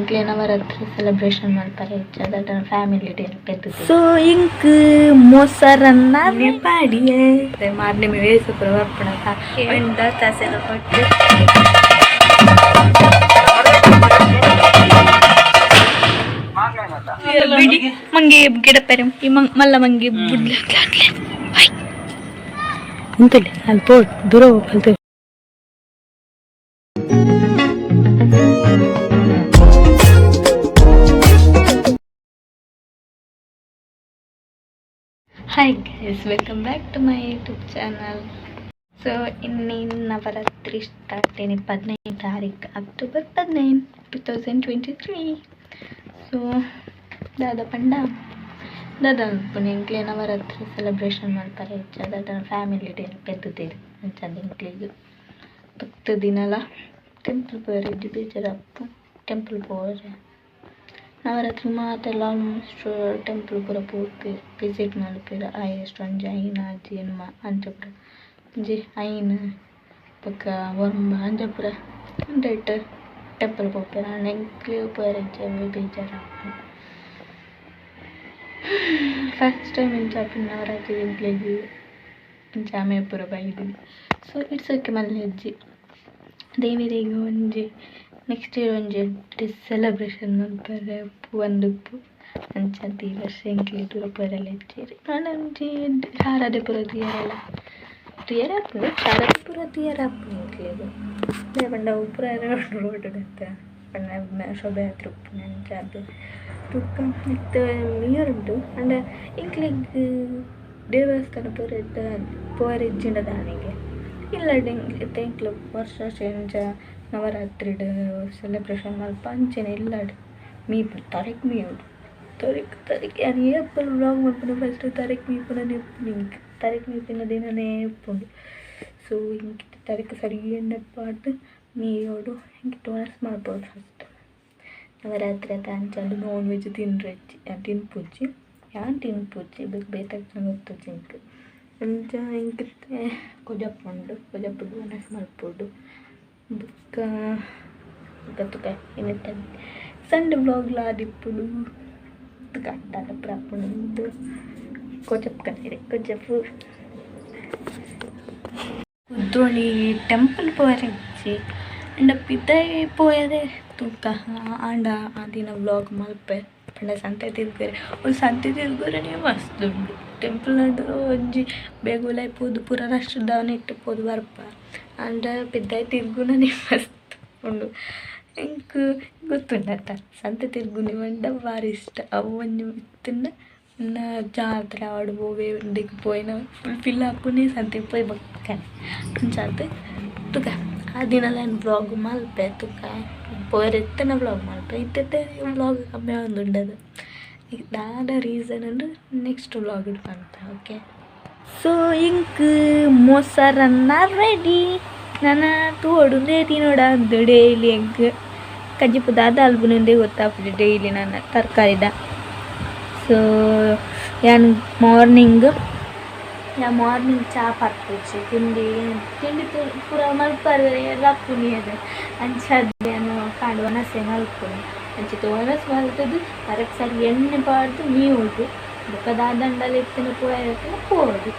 ಎಂಕ್ಲೆ Navratri celebration ಮಲ್ಪರೆ ಇಜ್ಜ ದಾದ family ಪೆದ್ದು. ಸೊ ಇಂಕ್ ಮೊಸರನ್ನ ಪಾಡಿಯೆ. ಮಾರ್ನೆಮಿ ವೇಸ ಪೂರ ಬರ್ಪುಣತ ತಾಸೆಲ್ಲ ಕೊಟ್ಟು. ಬಿಡಿ ಮಂಗೆ ಗಿಡಪೆರೆ ಈ ಮಂಗ್ ಮಲ್ಲ ಮಂಗೆ ಬುಡ್ಲ. ಉಂತಲೆ ಅಲ್ಲಿ ಪೋ ದೂರ ಹೋಗ್. Hi guys, welcome back to my YouTube channel. So ಇನ್ನೇನು ನವರಾತ್ರಿ ಸ್ಟಾರ್ಟ್ ಏನಿ 15 ತಾರೀಕು, ಅಕ್ಟೋಬರ್ 15, 2023. ಸೊ ದಾದ ಪಂಡ ದಾದ ಅನ್ಪುನಿ, ಎಂಕ್ಲೆ ನವರಾತ್ರಿ ಸೆಲೆಬ್ರೇಷನ್ ಮಲ್ಪರೆ ಇಜ್ಜ ದಾದ ಫ್ಯಾಮಿಲಿ ಪೆದ್ದುದೆರ್. ಅಂಚಾದ್ ಎಂಕ್ಲೆಗ್ ಪತ್ತ್ ದಿನಲ ಟೆಂಪಲ್ ಪೋಯೆರೆ ಇಜ್ಜಿ, ಬೇಜಾರಾಪುಂಡು ಟೆಂಪಲ್ ಪೋಯೆರೆ. ನವರಾತ್ರಿ ಮಾತೆಲ್ಲ ಆಲ್ಮೋಸ್ಟ್ ಟೆಂಪಲ್ ಪೂರ ಪೋಪೆರ್, ವಿಸಿಟ್ ಮಲ್ಪೆರ್. ಹೈಯೆಸ್ಟ್ ಒಂಜಿ ಐನ್ ಆಜಿ ಎಣ್ಮ ಅಂಚ ಪೂರ, ಒಂಜಿ ಐನ್ ಬೊಕ್ಕ ಒರ್ಂಬ ಅಂಚ ಪೂರ ಉಂದೆಟ್ ಟೆಂಪಲ್ ಪೋಪೆರ್. ಆಂಡ ಎಂಕ್ಲೆಗ್ ಪೋಯೆರೆ ಇಜ್ಜಿ, ಅವ್ವೆ ಬೇಜಾರಾಪುಂಡು. ಫಸ್ಟ್ ಟೈಮ್ ಇಂಚ ಆಪುಂಡು ನವರಾತ್ರಿ ಎಂಕ್ಲೆಗ್, ಇಂಚ ಆಮೆ ಪೂರ ಬೈದಿನಿ. ಸೊ it's okay, ಮಲ್ಲೆ ಇಜ್ಜಿ. ದೇವೆರೆಗ್ ಒಂಜಿ ನೆಕ್ಸ್ಟ್ ಇಯರ್ ಒಂಜಿ ಎಡ್ಡೆ ಸೆಲೆಬ್ರೇಷನ್ ಮಲ್ಪೆರೆ ಉಪ್ಪು. ಅಂಚಾದ್ ಈ ವರ್ಷ ಎಂಕ್ಲೆ ದೂರ ಪೋಯೆರೆಲ ಇಜ್ಜೆರ್. ಆಂಡ ಒಂಜಿ ಎಡ್ಡೆ ಶಾರದೆ ಪೂರ ತೂಯೆರೆಲ ತೂಯೆರೆ ಆಪುಂಡು. ಶಾರದೆ ಪೂರ ತೂಯೆರೆ ಆಪುಂಡು ಎಂಕ್ಲೆಗ್. ದಾಯೆ ಪಂಡ ಅವು ಪೂರ ರೋಡ್ ಅತ್ತ ಪಂಡ ಶೋಭಾಯಾತ್ರೆ ಉಪ್ಪುನ. ಅಂಚಾದ್ ಬೊಕ್ಕ ಇತ್ತೆ ಉಂಟು. ಆಂಡ ಎಂಕ್ಲೆಗ್ ದೇವಸ್ಥಾನ ಪೂರ ಇತ್ತೆ ಪೋಯೆರೆ ಇಜ್ಜಿಂಡ ದಾನೆಗೆ ಇಲ್ಲಡ್ ಇತ್ತೆ ಎಂಕ್ಲು ವರ್ಷ ವರ್ಷ ಎಂಚ ನವರಾತ್ರಿಡ್ ಸೆಲೆಬ್ರೇಷನ್ ಮಲ್ಪ ಅಂಚೆನೆ ಇಲ್ಲಡ್ ಮೀಪು ತರೆಕ್ ಮೀಯೊಡು. ತರೆಕ್ ತರೆಕ್ ಯಾನ್ ಏಪಲ ವ್ಲಾಗ್ ಮಲ್ಪುನ ಫಸ್ಟ್ ತರೆಕ್ ಮೀಪುನನೇ ಉಪ್ಪುನು. ಎಂಕ್ ತರೆಕ್ ಮೀಪಿನ ದಿನನೇ ಉಪ್ಪುಂಡು. ಸೊ ಎಂಕ್ ಇತ್ತೆ ತರೆಕ್ ಸರಿ ಎಣ್ಣೆ ಪಾಡ್ದ್ ಮೀಯೊಡು. ಎಂಕ್ ವನಸ್ ಮಲ್ಪೊಡು ಫಸ್ಟ್. ನವರಾತ್ರಿ ಅತ, ಅಂಚಾದ್ ನಾನ್ ವೆಜ್ ತಿನ್ರೆ ಇಜ್ಜಿ. ಯಾನ್ ತಿನ್ಪುಜಿ, ಯಾನ್ ತಿನ್ಪುಜಿ, ಬೊಕ ಬೇತೆಕ್ಲೆನ ಗೊತ್ತುಜ್ಜಿ ಎಂಕ್. ಅಂಚ ಎಂಕ್ ಇತ್ತೆ ಕೊಜಪು ಉಂಡು, ಕೊಜಪುಡು ವನಸ್ ಮಲ್ಪೊಡು. ಬೊಕ್ಕ ಬೊಕ್ಕ ತುಕ ಇನಿತ ಸಂಡೆ ವ್ಲಾಗ್ಲ ಆದಿಪ್ಪುಡು. ತುಕ ದಾದ ಪೂರ ಆಪುಂಡು. ಕೊಜಪು ಕನರೆ, ಕೊಜಪು. ಕುದ್ರೋಳಿ ಟೆಂಪಲ್ ಪೋಯೆರೆ ಇಜ್ಜಿ, ಆಂಡ ಪಿದಾಯಿ ಪೋಯೆರೆ ತೂಕ. ಆಂಡ ಆ ದಿನ ವ್ಲಾಗ್ ಮಲ್ಪೆ. ಪಂಡ ಸಂತೆ ತಿರ್ಗೆರೆ, ಒಂದು ಸಂತೆ ತಿರ್ಗೆರೆನೇ ಮಸ್ತ್ ಉಂಡು. ಟೆಂಪಲ್ ಆಂಡ ಒಂಜಿ ಬೇಗ ಉಲಾಯಿ ಪೋದು ಪೂರ ರಶ್ ದಾನ ಇಟ್ಟು ಪೋದು ಬರ್ಪ. ಆಂಡ ಪಿದಾಯಿ ತಿರ್ಗುನನೇ ಮಸ್ತ್ ಉಂಡು. ಎಂಕ್ ಗೊತ್ತುಂಡತ್ತ, ಸಂತೆ ತಿರ್ಗುನಿ ಪಂಡ ಬಾರಿ ಇಷ್ಟ. ಅವು ಒಂಜಿ ಇತ್ತ್ಂಡ ಜಾತ್ರೆ ಆವಡ್ ಒವ್ವೆ ಉಂದೆಕ್ ಪೋಯಿನ ಫುಲ್ ಫಿಲ್ ಆಪುನೆ ಸಂತೆಗ್ ಪೋಯಿ ಬೊಕ್ಕನೆ. ಅಂಚಾದ್ ತುಕ ಆ ದಿನಲ ಯಾನ್ ವ್ಲಾಗ್ ಮಲ್ಪೆ. ತುಕ ಪೋಯೆರೆ ಇತ್ತ್ಂಡ ವ್ಲಾಗ್ ಮಲ್ಪೆ. ಇತ್ತೆ ವ್ಲಾಗ್ ಕಮ್ಮಿ ಆವೊಂದುಂಡದು ದಾದ ರೀಸನ್ ಅಂದ್ರೆ ನೆಕ್ಸ್ಟ್ ವ್ಲಾಗ್ ಪನ್ಪೆ. ಓಕೆ. ಸೊ ಇಂಕ್ ಮೊಸರನ್ನ ರೆಡಿ. ನನ ತೂವೊಡು ಉಂದೇ ತಿನೊಡಾಂದ್ ಡೈಲಿ. ಎಂಕ್ ಕಜಿಪು ದಾದ ಅಲ್ಪುನುಂದೇ ಗೊತ್ತಾಪುಜಿ ಡೈಲಿ ನನ್ನ ತರಕಾರಿದ. ಸೊ ಯಾನ್ ಮಾರ್ನಿಂಗ್, ಯಾ ಮಾರ್ನಿಂಗ್ ಚಾ ಪರ್ಪುಜಿ. ತಿಂಡಿ ತಿಂಡಿ ಪೂರ ಮಲ್ಪರೆ ಲಪ್ಪುನಿ ಅದು. ಅಂಚಾದ್ ಯಾನ್ ಕಾಂಡೆ ವನಸೆ ಮಲ್ಪುನಿ. ಅಂಚಿತ್ ವನಸ್ ಮಲ್ತುದು ತರೆಕ್ ಸರಿ ಎಣ್ಣೆ ಪಾಡ್ದು ಮೀಯೊಡು. ಬೊಕ್ಕ ದಾದಂಡಲ ಇತ್ತ್ಂಡ ಪೋಯೆರೆ ಇತ್ತ್ಂಡ ಪೋವೊಡು.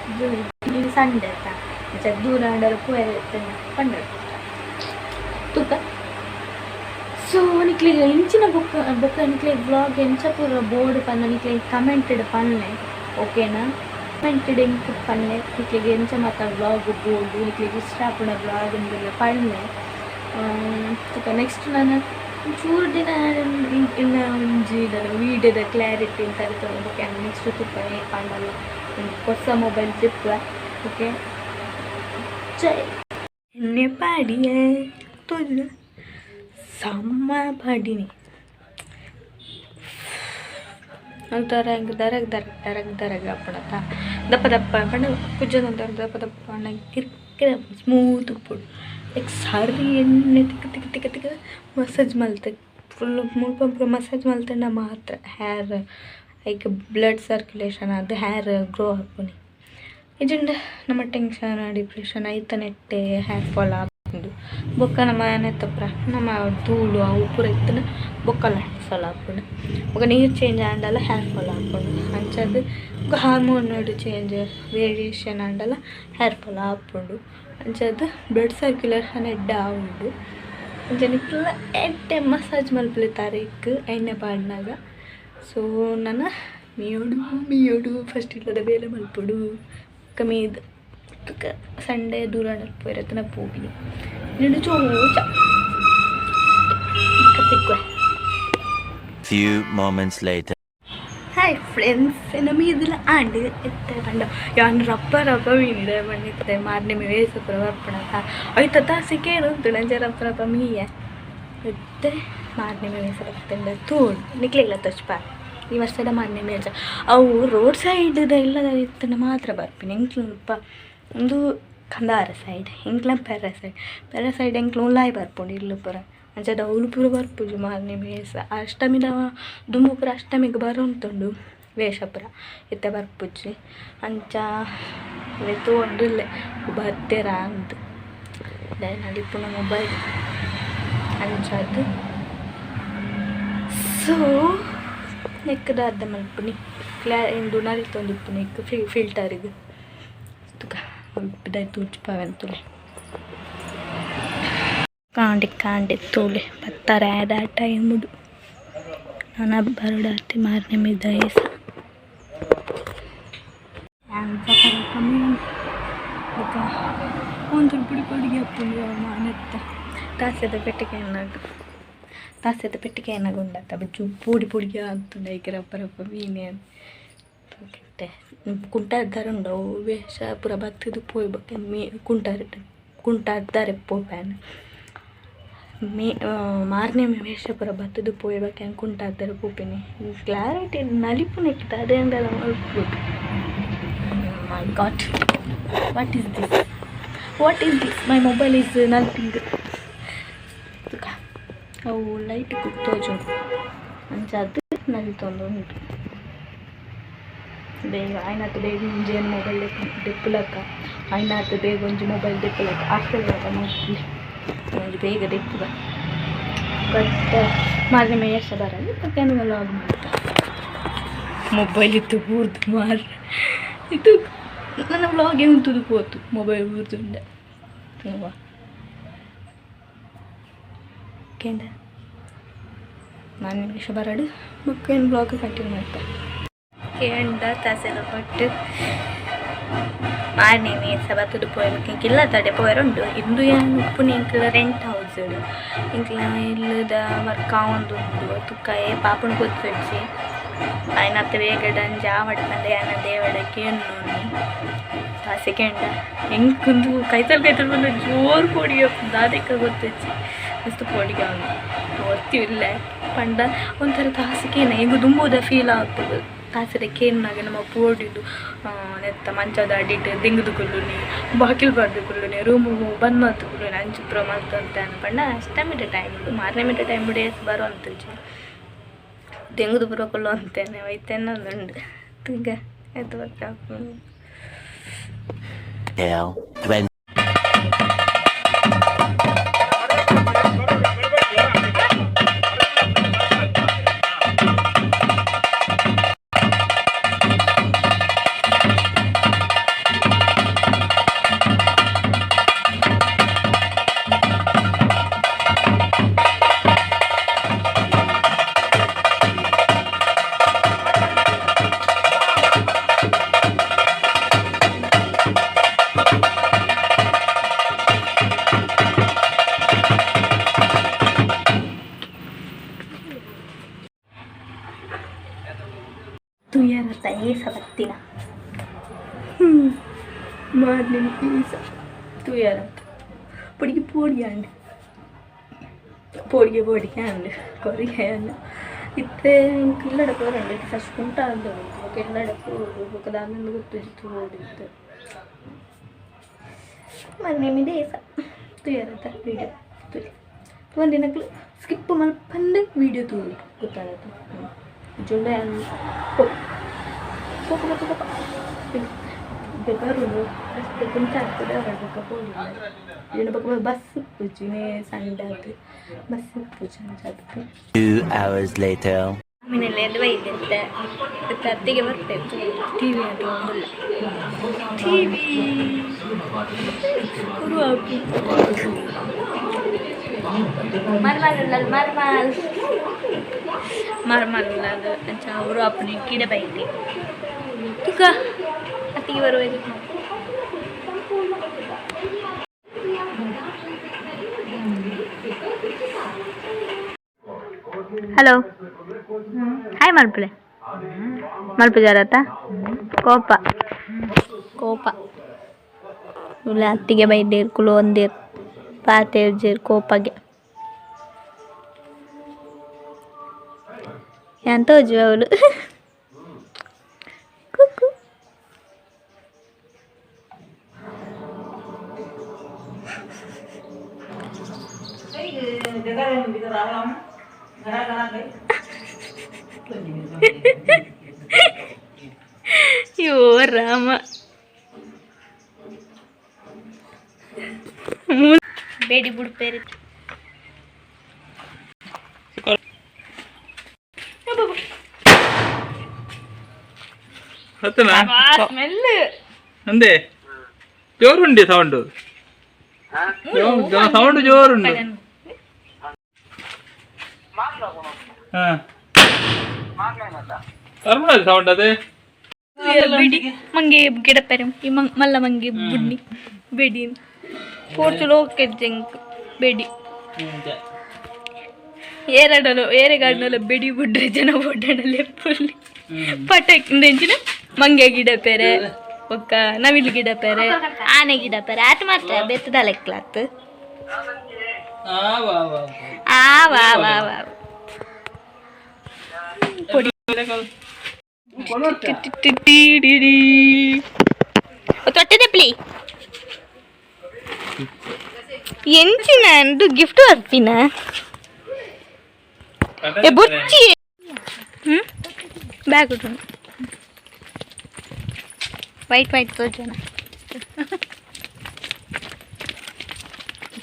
ಇನಿ ಸಂಡೆ ಅತ್ತ, ಅಂಚ ದೂರ ಆಂಡಲ ಪೋಯೆರೆ ಇತ್ತ್ಂಡ ಪಂಡೊಡು. ತೂಕ. ಸೊ ನಿಕ್ಲೆಗ್ ಇಂಚಿನ ಬೊಕ್ಕ ಬೊಕ್ಕ ನಿಕ್ಲೆಗ್ ವ್ಲಾಗ್ ಎಂಚ ಪೂರ ಬೋಡು ಪಂದ್ ನಿಕ್ಲೆಗ್ ಕಮೆಂಟ್ ಪನ್ಲೆ, ಓಕೆನಾ? ಕಮೆಂಟ್ ಎಂಕ್ ಪನ್ಲೆ, ನಿಕ್ಲೆಗ್ ಎಂಚ ಮಾತ ವ್ಲಾಗ್ ಬೋಡು, ನಿಕ್ಲೆಗ್ ಇಷ್ಟ ಆಪುನ ವ್ಲಾಗ್ ಇಂದೆಲ್ಲ ಪನ್ಲೆ. ತೂಕ, ನೆಕ್ಸ್ಟ್ ನಾನು ಒಂಚೂರು ದಿನ ಇನ್ನ ಒಂಜಿ ದಾದ ವೀಡಿಯೋದ ಕ್ಲಾರಿಟಿ ಅಂತ ಬೊಕ್ಕ ನೆಕ್ಸ್ಟ್ ತೂಕ. ಏಪಾಂಡಲ ಒಂಜಿ ಹೊಸ ಮೊಬೈಲ್ ದೆಪ್ಪುವೆ. ಓಕೆ, ಜೈ. ಎಣ್ಣೆ ಪಾಡಿಯೆ ತೋಜುನ ಸಮ್ಮ ಪಾಡಿನಿ. ದರಗ್ ದರಗ್ ದರಗ್ ದರಗ್ ದರಗ್ ಆಪುಂಡತ್ತ. ದಪ್ಪ ದಪ್ಪ ಪಂಡ ಕುಜ್ಜೊಂದು ದಪ್ಪ ದಪ್ಪ ಪಂಡ ಕಿರ್ಕಿರ ಸ್ಮೂತ್ ಉಪ್ಪುಡು. ಲೈಕ್ ಸರಿ ಎಣ್ಣೆ ತಿಕ್ಕ ತಿಕ್ಕ ತಿಕ್ಕ ತಿಕ್ಕ ಮಸಾಜ್ ಮಲ್ತ್ ಫುಲ್ ಮುಲ್ಪ ಪೂರ ಮಸಾಜ್ ಮಲ್ತ್ಂಡ ಮಾತ್ರ ಹೇರ್ ಐಕ್ ಬ್ಲಡ್ ಸರ್ಕ್ಯುಲೇಷನ್ ಆದ್ ಹೇರ್ ಗ್ರೋ ಆಪುನಿ. ಇಜ್ಜಿಂಡ ನಮ್ಮ ಟೆನ್ಷನ್, ಡಿಪ್ರೆಷನ್ ಐತ ನೆಟ್ಟೆ ಹೇರ್ ಫಾಲ್ ಆಪುಂಡು. ಬೊಕ್ಕ ನಮ್ಮ ನೆತ್ತಪುರ ನಮ್ಮ ಧೂಳು ಅವು ಪೂರ ಇತ್ತನ ಬೊಕ್ಕಲ ಹೇರ್ ಫಾಲ್ ಆಪುಂಡು ಬೊಕ್ಕ ನೀರು ಚೇಂಜ್ ಆಂಡಲ ಹೇರ್ ಫಾಲ್ ಆಪುಂಡು ಅಂಚಾದ್ ಬೊಕ್ಕ ಹಾರ್ಮೋನ್ ಚೇಂಜ್ ವೇರಿಯೇಷನ್ ಆಂಡಲ ಹೇರ್ ಫಾಲ್ ಆಪುಂಡು ಅಂಚಾದ್ ಬ್ಲಡ್ ಸರ್ಕ್ಯುಲೇಷನ್ ಎಡ್ಡೆ ಆವುಂಡು ಅಂಚ ನಿಕ್ಲ ಎಡ್ಡೆ ಮಸಾಜ್ ಮಲ್ಪುಲೆ ತರೆಕ್ ಎಣ್ಣೆ ಪಾಡ್ನಗ ಸೊ ನನ ಮೀಯೋಡು ಮೀಯೋಡು ಫಸ್ಟ್ ಇಲ್ಲದ ಬೇಲೆ ಮಲ್ಪೊಡು ಬೊಕ್ಕ ಮೀದ್ ತುಕ ಸಂಡೇ ದೂರ ಪೋಯಿರತನ ಪೋಪಿನಿ ನಿಂಡು ಚೋಚ ತಿಕ್ವೆ. Few moments later. Hi friends, ಎನ್ನ ಮೀದಿಲ ಆಂಡ್ ಇತ್ತೆ ಪಂಡ ಯಾನ್ ರಪ್ಪ ರಪ್ಪ ಮೀನಿದೆ ಪಂಡಿತ್ತೆ ಮಾರ್ನೆ ಮೀ ವೇಸ ಪೂರ ಬರ್ಪುಣತ ಐತ ತಾಸಿಕೇನು ಉಂತುಂಡು ರಪ್ಪ ರಪ್ಪ ಮೀಯ ಇತ್ತೆ ಮಾರ್ನೆ ಮೀ ವೇಸ ಬತ್ತಂಡ ತೂಡು ನಿಕ್ಲೆಗ್ಲ ತೋಚ್ಪ ಈ ವರ್ಷದ ಮಾರ್ನೆ ಮೀ ಅವು ರೋಡ್ ಸೈಡ್ ಇಲ್ಲದ ಇತ್ತಂಡ ಮಾತ್ರ ಬರ್ಪಿನಿ ಎಂಕ್ಲು ಉಂದು ಕಂದಾರ ಸೈಡ್ ಎಂಕ್ಲ ಪೆರ ಸೈಡ್ ಪೆರ ಸೈಡ್ ಎಂಕ್ಲು ಉಲಾಯಿ ಬರ್ಪುಂಡು ಇಲ್ಲು ಪೂರ ಅಂಚದ ಅವ್ಲು ಪೂರ ಬರ್ಪುಜಿ ಮಾರ್ನೆ ವೇಸ ಅಷ್ಟಮಿದ ದುಂಬು ಪೂರ ಅಷ್ಟಮಿಗೆ ಬರೋಂತುಂಡು ವೇಷ ಪೂರ ಇತ್ತೆ ಬರ್ಪುಜಿ ಅಂಚ ತೂವೊಂದುಲ್ಲೆ ಬತ್ತೇರಾ ಅಂದ್ ನಡಿಪುನ ಮೊಬೈಲ್ ಅಂಚಾದ್ ಸೊ ನೆಕ್ಕ್ ದಾದ ಮಲ್ಪುನಿ ಕ್ಲಾ ಇಂದು ನಲಿತೊಂದಿಪ್ಪುನಿ ನೆಕ್ಕ್ ಫಿಲ್ಟರ್ಗ್ ತುಕ ಪಿದಾಯಿ ತೂಜ್ಪಾವೆನ್ ತೂಲೆ ಕಾಂಡೆ ಕಾಂಡೆ ತೂಲೆ ಬತ್ತಾರೆ ಆದ ಟೈಮುಡು ನನ ಬರೊಡಾತೆ ಮಾರ್ನೆ ಮಿದ ಏಸ ಬೊಕ ಒಂತೊಂದು ಪೊಡಿ ಪೊಡಿಗೆ ಆಪುಂಡು ಮಾನೆತ್ತ ತಾಸೆದ ಪೆಟ್ಟಿಗೆ ಎನ್ನಗ ತಾಸೆದ ಪೆಟ್ಟಿಗೆ ಎನ್ನಗ ಉಂಡತ್ತ ಬಜ್ಜು ಪೊಡಿ ಪೊಡಿಗೆ ಆತುಂಡು ಐಕ್ ರಪ್ಪ ರಪ್ಪ ಮೀನೆ ಕೆಟ್ಟೆ ಕುಂಟಾರ್ದಾರ ಉಂಡು ಅವು ವೇಷ ಪೂರ ಬತ್ತುದು ಪೋಯಿ ಬೊಕ್ಕ ಮೀ ಕುಂಟಾರ್ ಕುಂಟಾರ್ದಾರೆ ಪೋಪೆನ್ ಮೇ ಮಾರ್ನೆ ವೇಷ ಪೂರ ಬತ್ತುದು ಪೋಯಿ ಬೊಕ್ಕ ಯಾನ್ ಕುಂಟಾರ್ದಾರೆ ಪೋಪಿನಿ ಕ್ಲಾರಿಟಿ ನಲಿಪುನೆಕ್ ದಾದ ಮಲ್ಪೊಡು. My God, what is this, what is this, my mobile is ನಲ್ಪಿಂಗ್ ತುಕ ಅವು ಲೈಟ್ ತೋಜುಂಡು ಅಂಚಾದ್ ನಲಿತೊಂದು ಉಂಟು ಬೇಗ ಆಯ್ನಾತ್ ಬೇಗ ಒಂಜಿ ಏನ್ ಮೊಬೈಲ್ ದೆಪ್ಪುಲಕ್ಕ ಆಯ್ನಾತ್ ಬೇಗ ಒಂಜಿ ಮೊಬೈಲ್ ದೆಪ್ಪುಲಕ್ಕ ಆಶೀರ್ವಾದ ಮಲ್ಪುಲೆ ಒಂಜಿ ಬೇಗ ದೆಪ್ಪುಗ ಬಟ್ ಮಾರ್ನೆ ಮೇಷ ಬರಲ್ಲ ಬೊಕ್ಕ ವ್ಲಾಗ್ ಮಲ್ಪ ಮೊಬೈಲ್ ಇತ್ತು ಬೂರ್ದು ಮಾರ್ರೆ ಇದು ನನ್ನ ವ್ಲಾಗ್ ಉಂತುದು ಪೋತು ಮೊಬೈಲ್ ಬೂರ್ದುಂಡ ಕೇಂಡ ನಾನು ನಿಮಿಷ ಬರಡು ಬೊಕ್ಕ ಏನು ವ್ಲಾಗ್ ಕಂಟಿನ್ಯೂ ಮಲ್ಪ ಕೇಂಡ ತಾಸೆದ ಪಟ್ಟು ಮಾರ್ನೆ ಮೇಸ ಬತ್ತುದು ಪೋಯ್ ಕಿಲ್ಲ ತಡೆ ಪೋಯರುಂಡು ಇಂದು ಯಾನ್ ಉಪ್ಪುನಿ ಎಂಕ್ಲ ರೆಂಟ್ ಹೌಸ್ ಎಂಕ್ಲ ಇಲ್ಲದ ವರ್ಕ್ ಆವೊಂದುಂಡು ತುಕ್ಕ ಏ ಪಾಪುನು ಗೊತ್ತುಜ್ಜಿ ಆಯ್ನತ್ತ ಬೇಗ ಅಂಚ ಆವಡ್ ಪಂಡ ಯಾನ ದೇವಡ ಕೇನುನಿ ತಾಸೆ ಕೇಂಡ ಎಂಕುಂದು ಕೈತಲ್ ಕೈತಲ್ ಬಂದು ಜೋರು ಪೋಡಿಗೆ ದಾದೆಕ್ಕ ಗೊತ್ತುಜ್ಜಿ ಮಸ್ತ್ ಪೋಡಿಗೆ ಅವನು ಒರ್ತಿ ಇಲ್ಲ ಪಂಡ ಒಂಥರ ತಾಸೆ ಕೇನ ಎಂಕ್ ದುಂಬುದ ಫೀಲ್ ಆಪುಂಡು ತಾಸೆದ ಕೇನ್ನಗ ನಮ ಪೋಡಿದು ನೆತ್ತ ಮಂಚದ ಅಡಿಟ್ ದಿಂಗುದು ಕುಲ್ಲುನಿ ಬಾಕಿಲ್ ಪಾಡ್ದು ಕುಲ್ಲುನಿ ರೂಮು ಬಂದ್ ಮಲ್ತ್ ಕುಲ್ಲುನಿ ಅಂಚ ಪೂರ ಮಲ್ತೊಂತೆ ಪಂಡ ಅಷ್ಟಮಿದ ಟೈಮ್ ಉಂಡು ಮಾರನೇ ಮಿಟ ಟೈಮ್ ಏಸ್ ಬರುವಂತುಜಿ ದೆಂಗುದು ಪೂರ ಕುಲ್ಲೊಂತೇನೆ ಐತೆನ ಉಂಡು ತುಗ ಆಯ್ತು ಬೊಕ್ಕ 20. ತೂಯರ ಏಸ ಬತ್ತಿನ ಮಾರ್ನೆ ಏಸ ತೂಯರ ಪೊಡಿಗೆ ಪೋಡಿಗೆ ಆಂಡ್ ಪೋಡಿಗೆ ಪೋಡಿಗೆ ಆಂಡ್ ಕೊರಿಗೆ ಆಂಡ್ ಇತ್ತೆ ಎಂಕ್ ಇಲ್ಲಡೆ ಪೋರಂಡು ಇತ್ತೆ ಫಸ್ಟ್ ಕುಂಟಾರ್ದ ಬೊಕ ಇಲ್ಲಡೆ ಪೋಡು ಬೊಕ ದಾದಂದ್ ಗೊತ್ತುಜ್ಜಿ ತೂವೊಡು ಇತ್ತೆ ಮಾರ್ನೆ ಮಿದ ಏಸ ತೂಯರತ್ತ ವೀಡಿಯೋ ತೂಲೆ ತೂವಂದಿನಕ್ಲು ಸ್ಕಿಪ್ ಮಲ್ಪಂದೆ ವೀಡಿಯೋ ತೂವೊಡು ಗೊತ್ತಾಗತ್ತ ಜುಂಡ ಪೋ ಪೋ ಪೋ ಪೋ. ಬರುಡು ಅಷ್ಟೇ ಕುಂಚ ಆಗ್ತದೆ ಹೊರಡ್ಬೇಕ ಪೋಡಿಲ್ಲ ಬೊಕ್ಕ ಬಸ್ ಇಪ್ಪುಜಿ ಸಂಡೆ ಆತು ಬಸ್ ಇಪ್ಪುಜಿ ಅಂಚಾತು. 2 hours later. ಆಮೇಲೆ ಎಲ್ಲ ಬೈದಂತೆ ಅತ್ತಿಗೆ ಬರ್ತೇವೆ. ಟಿವಿ ಅದು ಒಂದಿಲ್ಲ ಟಿವಿ. ಮರ್ಮಾಲ್ ಮರ್ಮಾಲ್ ಮರ್ಮಾಲ್ ಅದು ಅಂಚ ಅವರು ಅಪ್ಪನ ಗಿಡ ಬೈದೆ ತುಕ ಅತ್ತಿಗೆ ಬರುವ. ಹಲೋ, ಹಾಯ್ ಮಲ್ಪಲೆ ಮಲ್ಪ ಜಾರತ್ತ ಕೋಪ ಕೋಪ ಇಲ್ಲ ಅತ್ತಿಗೆ ಬೈದೇರ್ ಕುಲು ಒಂದೇರ್ ಪಾತೇರ್ ಜೇರ್ ಕೋಪಗೆ ಎಂತ ಅವಳು ಕುಕ್ಕು. ಅಯ್ಯೋ ರಾಮ, ಬೇಡಿ ಬುಡ್ಪೇರಿ. ಸ್ಮೆಲ್. ಅಂದೆ ಜೋರುಂಡಿ ಸೌಂಡು, ಸೌಂಡ್ ಜೋರುಂಡು. ಹಾ, ಸೌಂಡ್ ಅದೇ. ಬೆಡಿ ಮಂಗೆ ಗಿಡ ಪೆರೆ ಈ ಮಂಗ್ ಮಲ್ಲ ಮಂಗೆ ಬುಡ್ನಿ ಬೆಡಿ ಪೋರ್ಚುಲು ಓಕೆ ಜಂಕ್ ಬೆಡಿ ಏರಡಲು ಏರೆಗಾಡಿನಲ್ಲ ಬೆಡಿ ಬುಡ್ರೆ ಜನ ಓಡಾಡಲು ಎಪ್ಪುಲ್ಲಿ ಪಟಾಕಿ ಎಂಚಿನ ಮಂಗೆ ಗಿಡ ಪೆರೆ ಬೊಕ್ಕ ನವಿಲು ಗಿಡ ಪೆರೆ ಆನೆ ಗಿಡ ಪೆರೆ ಆತ ಮಾತ್ರ ಬೆತ್ತದ ಲೆಕ್ಲಾತ್. ಆ ವಾ ವಾ ವಾ ಪೊಡಿ ತೊಟ್ಟದೆ ಪ್ಲೇ ಎಂಚಿನ ಗಿಫ್ಟ್ ಬರ್ತೀನ ಏ ಬುಚ್ಚಿ. ಹ್ಮ್ ಬ್ಯಾಗ್ ಉಂಟು. ವೈಟ್ ವೈಟ್ ತೋಜೋಣ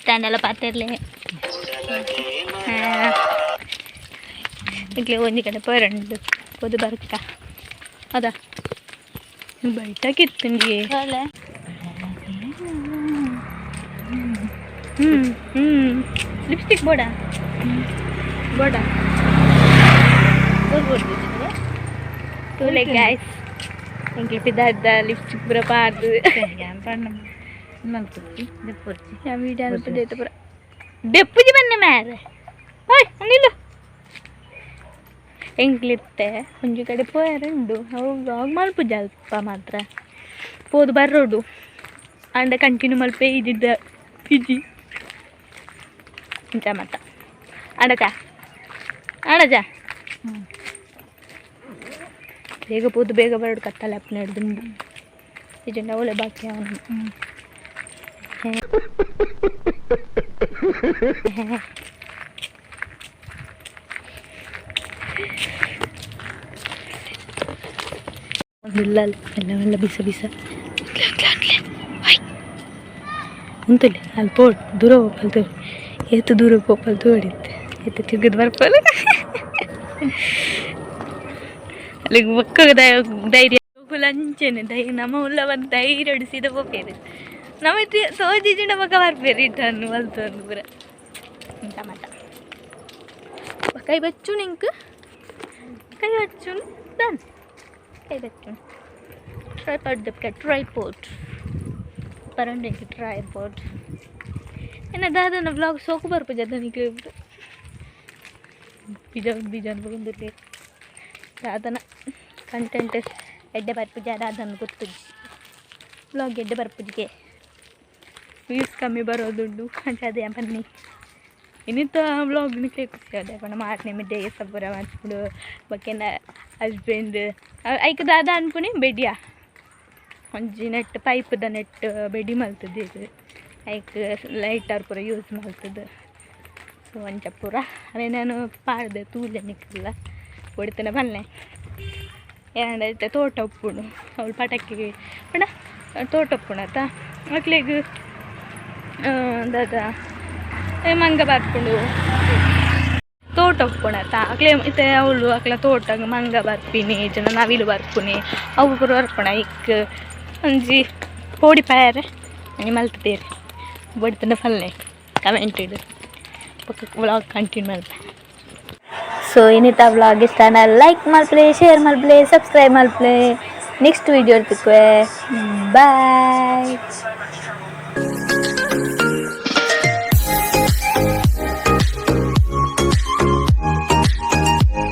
ತಾನೆಲ್ಲ ಪಾತಿರ್ಲಿ. ಇಡ್ಲಿ ಒಂಜಿ ಕಡೆ ಪೋರಂಡು ಪೊದು ಬರ್ಕ ಅದ ಬೈಟಾಕಿತ್ತಂಗೆ. ಹ್ಞೂ ಹ್ಞೂ ಲಿಪ್ಸ್ಟಿಕ್ ಬೋಡ ಬೋಡ ತೂಲೆ ಗಾಯ್ಸ್, ಎಂಕ್ಲೆ ಪಿದಾರ್ದ ಲಿಪ್ಸ್ಟಿಕ್ ಪೂರ ಪಾಡ್ದು ವೀಡಿಯೋ ಅಲ್ಪ ಪೂರ ದೆಪ್ಪುಜಿ ಬನ್ನಿ ಮ್ಯಾರೆ. ಓಯ್ ನಿಲ್ಲು. ಎಂಕ್ಲಿತ್ತೆ ಒಂಜಿ ಕಡೆ ಪೋಯರುಂಡು, ಅವು ವ್ಲಾಗ್ ಮಲ್ಪುಜಿ ಅಲ್ಪ ಮಾತ್ರ ಪೋದು ಬರ್ರೋಡು ಅಂಡ ಕಂಟಿನ್ಯೂ ಮಲ್ಪೆ ಇದ್ದಿದ್ದ ಇಜ್ಜಿ ಇಂಚ ಮತ್ತ ಅಂಡಚ ಅಂಡಚ ಬೇಗ ಪೋದು ಬೇಗ ಬರೋಡು ಕತ್ತಲೆ ಅಪ್ಪನ ಹಿಡ್ದು ಇಜಂಡ ಅವಳೆ ಬಾಕಿ ಅವನು. ಇಲ್ಲ ಮೆಲ್ಲ ಮೆಲ್ಲ ಬಿಸ ಬಿಸ ಉಂತಲೆ ಅಲ್ಲಿ ಪೋಡ್ ದೂರ ಪೋಪಲ್ತು ಏತು ದೂರ ಪೋಪಲ್ತು ಹೊಡಿತ್ತೆ ಏತು ತಿರ್ಗದ್ ಬರ್ಪಲ್ಲ ಅಲ್ಲಿಗೆ ಬೊಕ್ಕ ಧೈರ್ಯ ಅಂಚೆನೆ ಧೈ ನಮ್ಮ ಉಲ್ಲ ಬಂದು ಧೈರ್ಯ ಹೊಡಿಸಿದ ಪೋಪೇರು ನಮ್ಮ ತೋಜಿಜಿಂಡ ಬೊಕ್ಕ ಬರ್ಪೇರು ಇಟ್ಟನ್ನು ಬಲ್ತನ್ನು ಪೂರ ಇಂತ ಮತ್ತ ಕೈ ಬಚ್ಚು ನಿಂಕ್ ಕೈ ಬಚ್ಚು ಡನ್ ಕೈ ಬಚ್ಚು ಟ್ರೈಪಾಡ್ ದಪ್ಪ ಟ್ರೈಪೋಡ್ ಪರಂಡೆಂಕ್ ಟ್ರೈಪಾಡ್ ಏನ ದಾದನ ವ್ಲಾಗ್ ಸೋಕು ಬರ್ಪುಜ ದನಿಕ್ ಬೀಜ ಬೀಜ ಬಂದಿರ್ಲಿ ದಾದನ ಕಂಟೆಂಟ್ ಎಡ್ಡೆ ಬರ್ಪುಜ ದಾದನ ಗೊತ್ತುಜಿ ವ್ಲಾಗ್ ಎಡ್ಡೆ ಬರ್ಪುಜಿಗೆ ವ್ಯೂಸ್ ಕಮ್ಮಿ ಬರೋದುಂಡು ಅಂಚ ಅದೇ ಬನ್ನಿ ಇನ್ನಿತ್ತ ವ್ಲಾಗ್ ನಿಕ್ಲೆ ಖುಷಿ ಅದೇ ಪಂಡ ಮಾರ್ನೆ ಮಿಡ್ಡೆ ಸಬ್ಬರ ಮನ್ಪುಡು ಬೊಕ್ಕ ಹಸ್ಬೆಂಡ್ ಐಕ್ ದಾದ ಅನ್ಪುನಿ ಬೆಡಿಯ ಒಂಜಿ ನೆಟ್ ಪೈಪ್ದ ನೆಟ್ ಬೆಡಿ ಮಲ್ತುದೆರ್ ಐಕ್ ಲೈಟರ್ ಪೂರ ಯೂಸ್ ಮಲ್ತುದು. ಸೊ ಅಂಚ ಪೂರ ಅವೆ ನಾನು ಪಾಡ್ದೆ ತೂಲೆ ನಿಕ್ಲೆಲ ಒಡಿತನ ಬಲ್ಲೆ ಏನಾಂಡ ಇತ್ತೆ ತೋಟ ಉಪ್ಪುಂಡು ಅವ್ಲು ಪಟಾಕಿ ಪಂಡ ತೋಟ ಉಪ್ಪುಂಡತ್ತ ಅಕ್ಲೆಗ್ ದಾದ ಮಂಗ ಬರ್ಪುಂಡು. ತೋಟ ಉಪ್ಪುಂಡತ್ತ ಅಕ್ಲೆ ಇತ್ತೆ ಅವ್ಲು ಅಕ್ಲ ತೋಟಗ್ ಮಂಗ ಬರ್ಪಿನಿ ಇಜ್ಜಿಂಡ ನವಿಲು ಬರ್ಪುನಿ, ಅವು ಪೂರ ಬರ್ಪುಂಡು. ಐಕ್ ಒಂಜಿ ಪೋಡಿ ಪಾಯರೆ ಒಂಜಿ ಮಲ್ತುದೇರ್. ಬೊಡ್ತುಂಡ ಪಲ್ಲೆ ಕಮೆಂಟ್ ಬೊಕ್ಕ ವ್ಲಾಗ್ ಕಂಟಿನ್ಯೂ ಮಲ್ಪೆ. ಸೊ ಇನಿತ ವ್ಲಾಗ್ ಇಷ್ಟ ಲೈಕ್ ಮಲ್ಪಲೆ, ಶೇರ್ ಮಲ್ಪಲೆ, ಸಬ್ಸ್ಕ್ರೈಬ್ ಮಲ್ಪಲೆ. ನೆಕ್ಸ್ಟ್ ವಿಡಿಯೋ ತಿಕ್ಕುವೆ. ಬಾಯ್.